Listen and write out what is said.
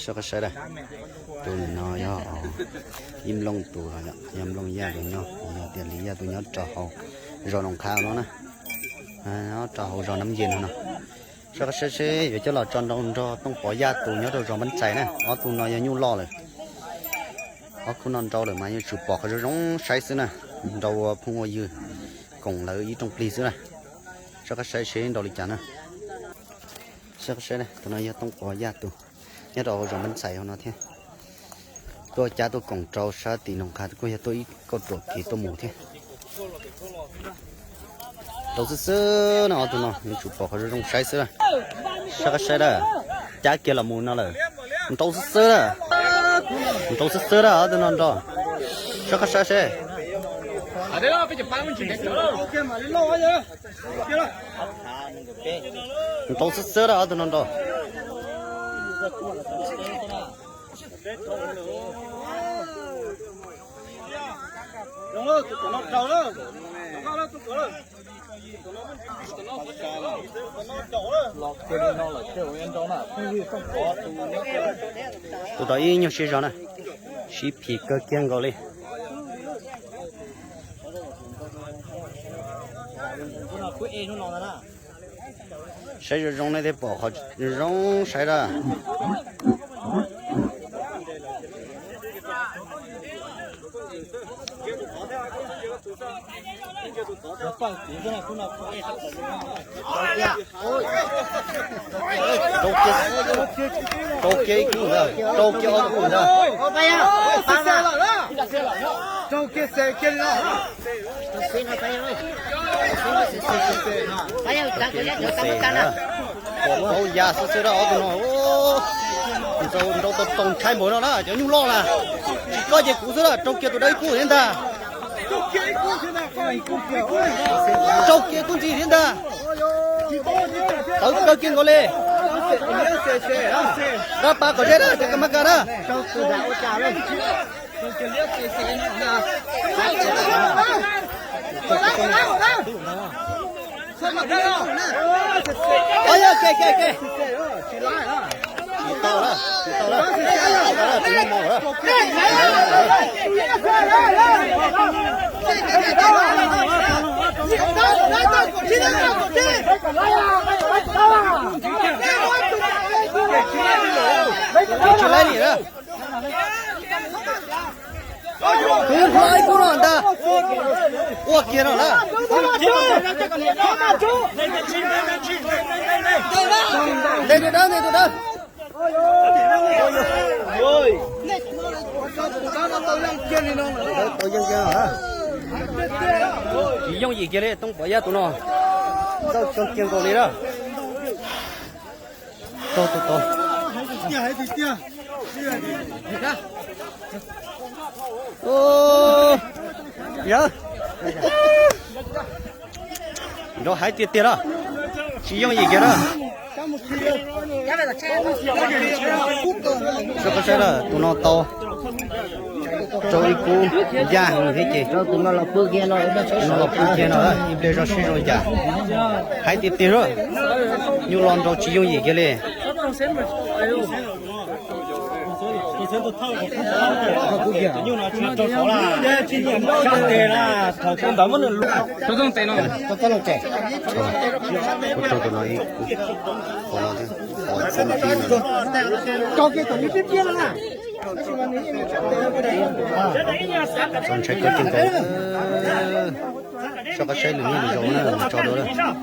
Soj qab saib dab, tus no yog ib nplooj tus, yog nplooj Yaj tus nyob, yog tias li Yaj tus nyob rau hauv zos Noom Qhav no na, nyob rau hauv zos Nab Nce no no. Soj qab saib seb yuav coj los tso nrau nrog Tooj Pov Yaj tus nyob rau zos Npab Ntxais na, ob tug no yog nyuj loj lawm. Ob khub no nrau lawm mas yuav tsum pom qhov zoo zoo saib xwb na, nrau ua phooj ua ywg koom lawv ib rooj plig xwb na. Soj qab saib seb nrau li cas na. Soj qab saib, tus no yog Tooj Pov Yaj tus nyob rau hauv zos Npab Ntxais hauv no thiab. Tuaj cab tuaj koom rau sab tim Noom Qhav kuj yog tuaj ib kauj ruam kev tuaj mus thiab. Nrau xwb xwb na, ob tug no yuav tsum pom qhov zoo zoo saib xwb na. Soj qab saib dab, cab kiag los mus no lawm. Nrau xwb xwb dab, nrau xwb xwb dab ob tug no nrau. Soj qab saib seb. Nrau xwb xwb dab ob tug no nrau. Tus tau ib nyuag siab zog na, sib phim kawg kiag nkaus li. Saib zoo zoo nej thiaj pom qhov zoo saib dab. Rau kiag ib kub ntag, rau kiag ob kub ntag. Pom tau ya xwb xwb dab ob tug no. Nrau tau tau ntshai npaum no na, cov nyuj loj na. Tsis koj ces kuv xwb na, rau kiag tus dawb ib kub thiab ntag. Rau kiag kub ntxiv thiab ntag. Tawv kawg kiag nkaus li. Dab pas kom zeb na, cov kas mas kas na. Tsis tau lawm, tsis tau lawm, tsis tau lawm, tsis tau lawm. Tsis laib li na. Kuv ib kub no ntag. Ua kiag no na. Ntes tus dawb, ntes tus dawb. Tsis yooj yim kiag li, Tooj Pov Yaj tus no. Txawj kawg kiag nkaus li na. Tau, tau, tau. Yog nrau hais tiag tiag na, tsis yooj yim kiag na. Soj qab saib na, tus no tau rau ib kub yaj heev thiab ces tus no los pw kiag no, ib pliag zoj sib zoo cas. Hais tiag tiag na, nyuj loj nrau tsis yooj yim kiag li. Ua rau tus no ib, ua no thiab, ua txob thiab. Txaus ntshai kawg kiag nkaus. Soj qab saib lwm niaj lwm zaus na, tso dua lawm.